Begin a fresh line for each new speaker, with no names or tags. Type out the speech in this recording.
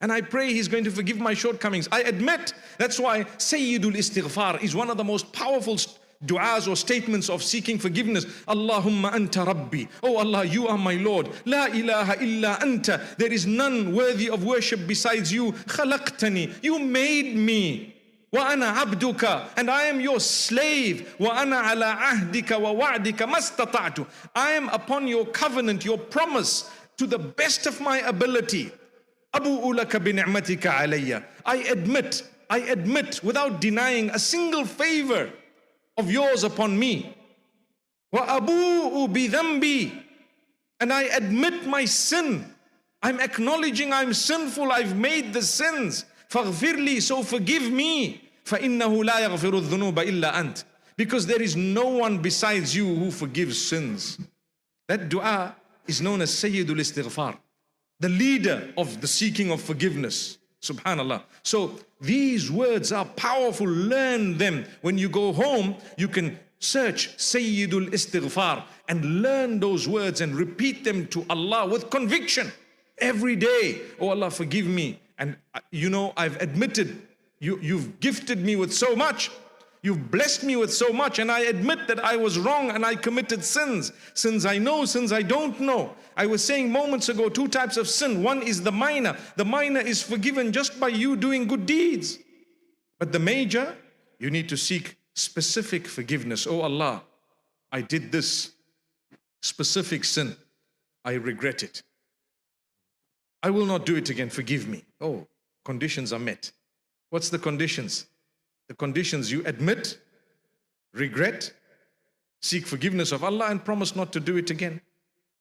And I pray He's going to forgive my shortcomings. I admit. That's why Sayyidul Istighfar is one of the most powerful du'as or statements of seeking forgiveness. Allahumma anta Rabbi. Oh Allah, you are my Lord. La ilaha illa anta. There is none worthy of worship besides you. Khalaqtani. You made me. Wa ana abduka. And I am your slave. Wa ana ala ahdika wa wa'dika mastata'tu. I am upon your covenant, your promise, to the best of my ability. Abu'u laka bi ni'matika alayya. I admit without denying a single favor of yours upon me. Wa abu'u bi dhanbi. And I admit my sin. I'm acknowledging I'm sinful. I've made the sins. Faghfirli, so forgive me. فَإِنَّهُ لَا يَغْفِرُ الذُّنُوبَ إِلَّا أَنْتَ. Because there is no one besides you who forgives sins. That dua is known as Sayyidul Istighfar, the leader of the seeking of forgiveness. Subhanallah. So these words are powerful. Learn them. When you go home, you can search Sayyidul Istighfar and learn those words and repeat them to Allah with conviction every day. Oh Allah, forgive me. And you know, I've admitted you've gifted me with so much. You've blessed me with so much, and I admit that I was wrong and I committed sins. Sins I know, sins I don't know. I was saying moments ago, two types of sin. One is the minor. The minor is forgiven just by you doing good deeds. But the major, you need to seek specific forgiveness. Oh Allah, I did this specific sin. I regret it. I will not do it again. Forgive me. Oh, conditions are met. What's the conditions? The conditions: you admit, regret, seek forgiveness of Allah, and promise not to do it again.